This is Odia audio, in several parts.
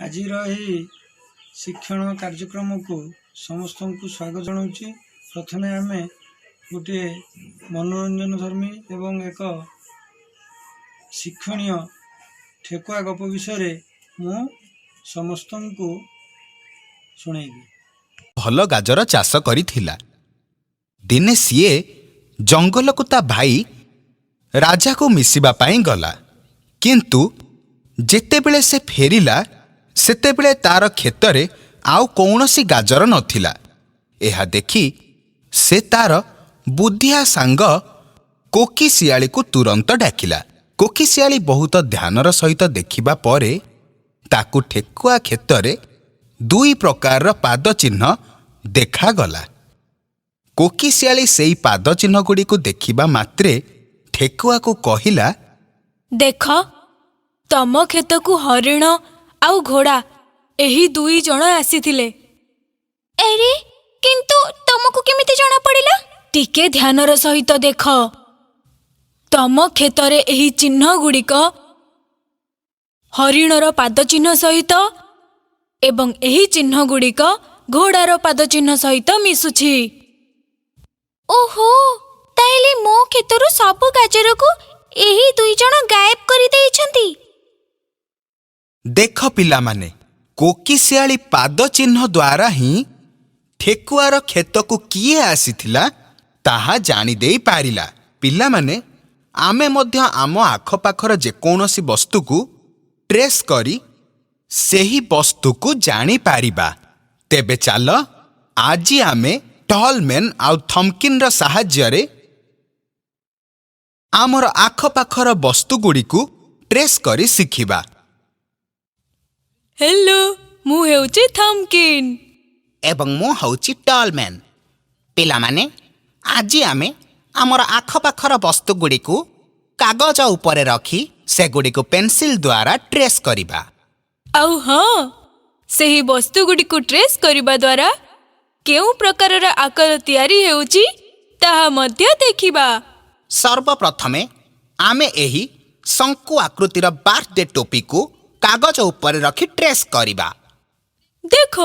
ଆଜିର ଏହି ଶିକ୍ଷଣ କାର୍ଯ୍ୟକ୍ରମକୁ ସମସ୍ତଙ୍କୁ ସ୍ୱାଗତ ଜଣାଉଛି। ପ୍ରଥମେ ଆମେ ଗୋଟିଏ ମନୋରଞ୍ଜନ ଧର୍ମୀ ଏବଂ ଏକ ଶିକ୍ଷଣୀୟ ଠେକୁଆ ଗପ ବିଷୟରେ ମୁଁ ସମସ୍ତଙ୍କୁ ଶୁଣେଇବି। ଭଲ ଗାଜର ଚାଷ କରିଥିଲା। ଦିନେ ସିଏ ଜଙ୍ଗଲକୁ ତା ଭାଇ ରାଜାକୁ ମିଶିବା ପାଇଁ ଗଲା, କିନ୍ତୁ ଯେତେବେଳେ ସେ ଫେରିଲା, ସେତେବେଳେ ତାର କ୍ଷେତରେ ଆଉ କୌଣସି ଗାଜର ନଥିଲା। ଏହା ଦେଖି ସେ ତାର ବୁଦ୍ଧିଆ ସାଙ୍ଗ କୋକିଶିଆଳିକୁ ତୁରନ୍ତ ଡାକିଲା। କୋକିଶିଆଳି ବହୁତ ଧ୍ୟାନର ସହିତ ଦେଖିବା ପରେ ତାକୁ ଠେକୁଆ କ୍ଷେତରେ ଦୁଇ ପ୍ରକାରର ପାଦ ଚିହ୍ନ ଦେଖାଗଲା। କୋକିଶିଆଳି ସେଇ ପାଦ ଚିହ୍ନଗୁଡ଼ିକୁ ଦେଖିବା ମାତ୍ରେ ଠେକୁଆକୁ କହିଲା, ଦେଖ, ତମ କ୍ଷେତକୁ ହରିଣ ଆଉ ଘୋଡ଼ା ଏହି ଦୁଇ ଜଣ ଆସିଥିଲେ। ଆରେ, କିନ୍ତୁ ତମକୁ କେମିତି ଜଣା ପଡ଼ିଲା? ଟିକେ ଧ୍ୟାନର ସହିତ ଦେଖ। ତମ କ୍ଷେତରେ ଏହି ଚିହ୍ନ ଗୁଡ଼ିକ ହରିଣର ପାଦଚିହ୍ନ ସହିତ ଏବଂ ଏହି ଚିହ୍ନ ଗୁଡ଼ିକ ଘୋଡ଼ାର ପାଦଚିହ୍ନ ସହିତ ମିଶୁଛି। ଓହୋ, ତାହେଲେ ମୋ କ୍ଷେତରୁ ସବୁ ଗାଜରକୁ ଏହି ଦୁଇ ଜଣ ଗାୟବ କରିଦେଇଛନ୍ତି। ଦେଖ ପିଲାମାନେ, କୋକିଶିଆଳି ପାଦ ଚିହ୍ନ ଦ୍ୱାରା ହିଁ ଠେକୁଆର କ୍ଷେତକୁ କିଏ ଆସିଥିଲା ତାହା ଜାଣିଦେଇ ପାରିଲା। ପିଲାମାନେ, ଆମେ ମଧ୍ୟ ଆମ ଆଖପାଖର ଯେକୌଣସି ବସ୍ତୁକୁ ଟ୍ରେସ୍ କରି ସେହି ବସ୍ତୁକୁ ଜାଣିପାରିବା। ତେବେ ଚାଲ, ଆଜି ଆମେ ଟଲମେନ୍ ଆଉ ଥମ୍କିନ୍ର ସାହାଯ୍ୟରେ ଆମର ଆଖପାଖର ବସ୍ତୁଗୁଡ଼ିକୁ ଟ୍ରେସ୍ କରି ଶିଖିବା। ହ୍ୟାଲୋ, ମୁଁ ହେଉଛି ଥମ୍କିନ୍। ଏବଂ ମୁଁ ହେଉଛି ଟଲମ୍ୟାନ୍। ପିଲାମାନେ, ଆଜି ଆମେ ଆମର ଆଖପାଖର ବସ୍ତୁଗୁଡ଼ିକୁ କାଗଜ ଉପରେ ରଖି ସେଗୁଡ଼ିକୁ ପେନ୍ସିଲ୍ ଦ୍ୱାରା ଟ୍ରେସ୍ କରିବା। ଆଉ ହଁ, ସେହି ବସ୍ତୁଗୁଡ଼ିକୁ ଟ୍ରେସ୍ କରିବା ଦ୍ୱାରା କେଉଁ ପ୍ରକାରର ଆକାର ତିଆରି ହେଉଛି, ତାହା ମଧ୍ୟ ଦେଖିବା। ସର୍ବପ୍ରଥମେ ଆମେ ଏହି ଶଙ୍କୁ ଆକୃତିର ବାର୍ଥଡେ ଟୋପିକୁ କାଗଜ ଉପରେ ରଖି ଟ୍ରେସ୍ କରିବା। ଦେଖ,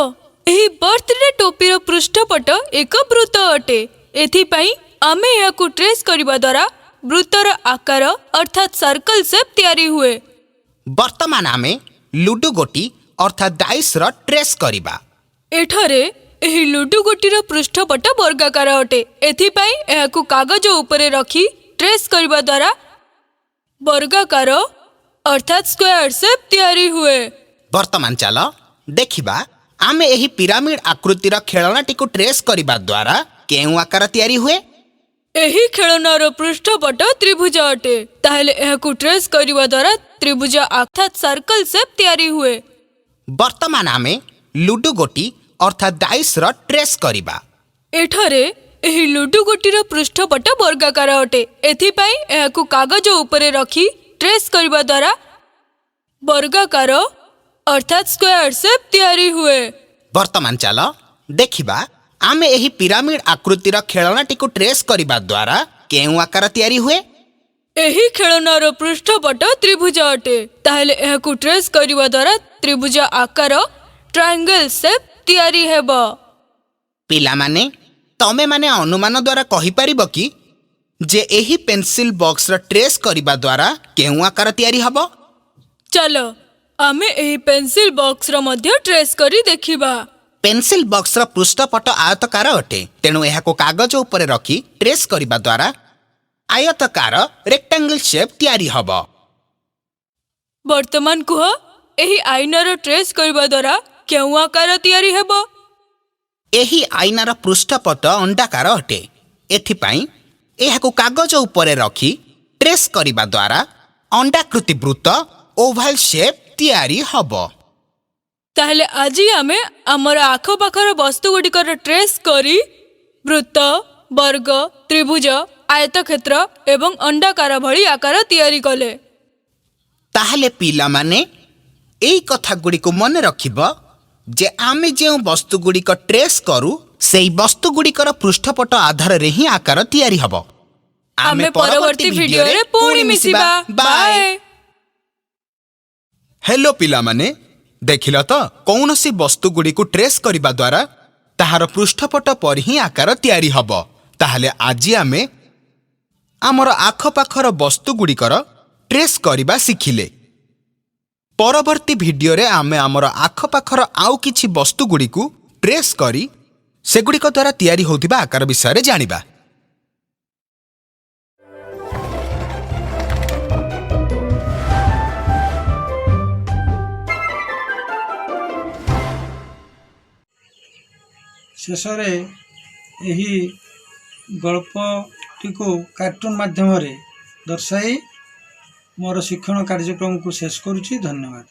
ଏହି ବର୍ଥଡେ ଟୋପିର ପୃଷ୍ଠପଟ ଏକ ବୃତ୍ତ ଅଟେ। ଏଥିପାଇଁ ଆମେ ଏହାକୁ ଟ୍ରେସ୍ କରିବା ଦ୍ୱାରା ବୃତ୍ତର ଆକାର ଅର୍ଥାତ୍ ସର୍କଲ ସେପ୍ ତିଆରି ହୁଏ। ବର୍ତ୍ତମାନ ଆମେ ଲୁଡୁ ଗୋଟି ଅର୍ଥାତ୍ ଡାଇସ୍ର ଟ୍ରେସ୍ କରିବା। ଏଠାରେ ଏହି ଲୁଡୁ ଗୋଟିର ପୃଷ୍ଠପଟ ବର୍ଗାକାର ଅଟେ। ଏଥିପାଇଁ ଏହାକୁ କାଗଜ ଉପରେ ରଖି ଟ୍ରେସ୍ କରିବା ଦ୍ୱାରା ବର୍ଗାକାର ଅର୍ଥାତ୍ ସ୍କୋୟାର ସେପ୍ ତିଆରି ହୁଏ। ବର୍ତ୍ତମାନ ଚାଲ ଦେଖିବା, ଆମେ ଏହି ପିରାମିଡ୍ ଆକୃତିର ଖେଳଣାଟିକୁ ଟ୍ରେସ୍ କରିବା ଦ୍ୱାରା କେଉଁ ଆକାର ତିଆରି ହୁଏ। ଏହି ଖେଳଣାର ପୃଷ୍ଠପଟ ତ୍ରିଭୁଜ ଅଟେ। ତାହେଲେ ଏହାକୁ ଟ୍ରେସ୍ କରିବା ଦ୍ୱାରା ତ୍ରିଭୁଜ ଅର୍ଥାତ୍ ସର୍କଲ ସେପ୍ ତିଆରି ହୁଏ। ବର୍ତ୍ତମାନ ଆମେ ଲୁଡୁ ଗୋଟି ଅର୍ଥାତ୍ ଡାଇସ୍ର ଟ୍ରେସ୍ କରିବା। ଏଠାରେ ଏହି ଲୁଡୁ ଗୋଟିର ପୃଷ୍ଠପଟ ବର୍ଗାକାର ଅଟେ। ଏଥିପାଇଁ ଏହାକୁ କାଗଜ ଉପରେ ରଖି ଟ୍ରେସ୍ କରିବା ଦ୍ୱାରା ବର୍ଗାକାର ଅର୍ଥାତ୍ ସ୍କୋୟାର ସେପ୍ ତିଆରି ହୁଏ। ବର୍ତ୍ତମାନ ଚାଲ ଦେଖିବା, ଆମେ ଏହି ପିରାମିଡ୍ ଆକୃତିର ଖେଳଣାଟିକୁ ଟ୍ରେସ୍ କରିବା ଦ୍ୱାରା କେଉଁ ଆକାର ତିଆରି ହୁଏ। ଏହି ଖେଳଣାର ପୃଷ୍ଠପଟ ତ୍ରିଭୁଜ ଅଟେ। ତାହେଲେ ଏହାକୁ ଟ୍ରେସ୍ କରିବା ଦ୍ୱାରା ତ୍ରିଭୁଜ ଆକାର ଟ୍ରାଙ୍ଗେଲ ସେପ୍ ତିଆରି ହେବ। ପିଲାମାନେ, ତମେମାନେ ଅନୁମାନ ଦ୍ୱାରା କହିପାରିବ କି ଯେ ଏହି ପେନ୍ସିଲ୍ ବକ୍ସର ଟ୍ରେସ୍ କରିବା ଦ୍ୱାରା କେଉଁ ଆକାର ତିଆରି ହେବ? ଚାଲ, ଆମେ ଏହି ପେନ୍ସିଲ ବକ୍ସର ମଧ୍ୟ ଟ୍ରେସ୍ କରି ଦେଖିବା। ପେନ୍ସିଲ୍ ବକ୍ସର ପୃଷ୍ଠପଟ ଆୟତକାର ଅଟେ। ତେଣୁ ଏହାକୁ କାଗଜ ଉପରେ ରଖି ଟ୍ରେସ୍ କରିବା ଦ୍ୱାରା ଆୟତକାର ରେକ୍ଟାଙ୍ଗଲ ସେପ୍ ତିଆରି ହେବ। ବର୍ତ୍ତମାନ କୁହ, ଏହି ଆଇନାର ଟ୍ରେସ୍ କରିବା ଦ୍ୱାରା କେଉଁ ଆକାର ତିଆରି ହେବ? ଏହି ଆଇନାର ପୃଷ୍ଠପଟ ଅଣ୍ଡାକାର ଅଟେ। ଏଥିପାଇଁ ଏହାକୁ କାଗଜ ଉପରେ ରଖି ଟ୍ରେସ୍ କରିବା ଦ୍ୱାରା ଅଣ୍ଡାକୃତି ବୃତ୍ତ ଓଭାଲ ସେପ୍ ତିଆରି ହେବ। ତାହେଲେ ଆଜି ଆମେ ଆମର ଆଖପାଖର ବସ୍ତୁଗୁଡ଼ିକର ଟ୍ରେସ୍ କରି ବୃତ୍ତ, ବର୍ଗ, ତ୍ରିଭୁଜ, ଆୟତକ୍ଷେତ୍ର ଏବଂ ଅଣ୍ଡାକାର ଭଳି ଆକାର ତିଆରି କଲେ। ତାହେଲେ ପିଲାମାନେ, ଏଇ କଥାଗୁଡ଼ିକୁ ମନେ ରଖିବ ଯେ ଆମେ ଯେଉଁ ବସ୍ତୁଗୁଡ଼ିକ ଟ୍ରେସ୍ କରୁ, ସେଇ ବସ୍ତୁଗୁଡ଼ିକର ପୃଷ୍ଠପଟ ଆଧାରରେ ହିଁ ଆକାର ତିଆରି ହେବ। ଆମେ ପରବର୍ତ୍ତୀ ଭିଡିଓରେ ପୁଣି ମିଶିବା। ବାଏ। ହ୍ୟାଲୋ ପିଲାମାନେ, ଦେଖିଲ ତ, କୌଣସି ବସ୍ତୁଗୁଡ଼ିକୁ ଟ୍ରେସ୍ କରିବା ଦ୍ୱାରା ତାହାର ପୃଷ୍ଠପଟ ପରି ହିଁ ଆକାର ତିଆରି ହେବ। ତାହେଲେ ଆଜି ଆମେ ଆମର ଆଖପାଖର ବସ୍ତୁଗୁଡ଼ିକର ଟ୍ରେସ୍ କରିବା ଶିଖିଲେ। ପରବର୍ତ୍ତୀ ଭିଡିଓରେ ଆମେ ଆମର ଆଖପାଖର ଆଉ କିଛି ବସ୍ତୁଗୁଡ଼ିକୁ ଟ୍ରେସ୍ କରି ସେଗୁଡ଼ିକ ଦ୍ୱାରା ତିଆରି ହେଉଥିବା ଆକାର ବିଷୟରେ ଜାଣିବା। ଶେଷରେ ଏହି ଗଳ୍ପଟିକୁ କାର୍ଟୁନ୍ ମାଧ୍ୟମରେ ଦର୍ଶାଇ ମୋର ଶିକ୍ଷଣ କାର୍ଯ୍ୟକ୍ରମକୁ ଶେଷ କରୁଛି। ଧନ୍ୟବାଦ।